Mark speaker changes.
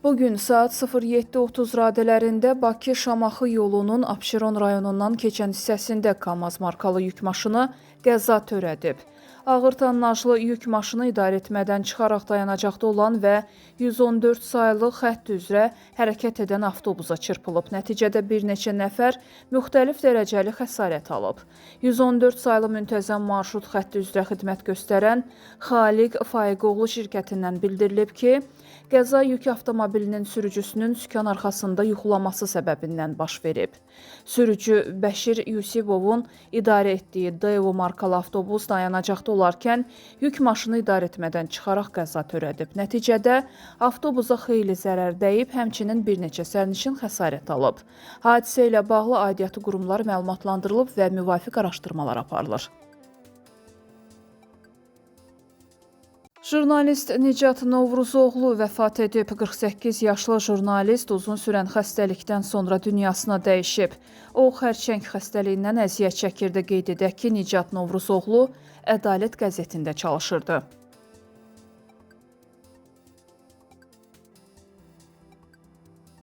Speaker 1: Bugün saat 07:30 radələrində Bakı-Şamaxı yolunun Abşeron rayonundan keçən hissəsində KAMAZ markalı yük maşını qəza törədib. Ağır tonnajlı yük maşını idarəetmədən çıxaraq dayanacaqda olan və 114 saylı xətt üzrə hərəkət edən avtobusa çırpılıb. Nəticədə bir neçə nəfər müxtəlif dərəcəli xəsarət alıb. 114 saylı müntəzəm marşrut xətti üzrə xidmət göstərən Xaliq Faiqoğlu şirkətindən bildirilib ki, qəza yük avtomobilinin sürücüsünün sükan arxasında yuxulaması səbəbindən baş verib. Sürücü Bəşir Yusifovun idarə etdiyi Daewoo markalı avtobus dayanacaqda olarkən yük maşını idarəetmədən çıxaraq qəza törədib. Nəticədə avtobusa xeyli zərər dəyib, həmçinin bir neçə sərnişin xəsarət alıb. Hadisə ilə bağlı aidiyyatı qurumlar məlumatlandırılıb və müvafiq araşdırmalar aparılır. Jurnalist Nicat Novruzoğlu vəfat edib. 48 yaşlı jurnalist uzun sürən xəstəlikdən sonra dünyasına dəyişib. O, xərçəng xəstəliyindən əziyyət çəkirdi. Qeyd edək ki, Nicat Novruzoğlu Ədalət qəzetində çalışırdı.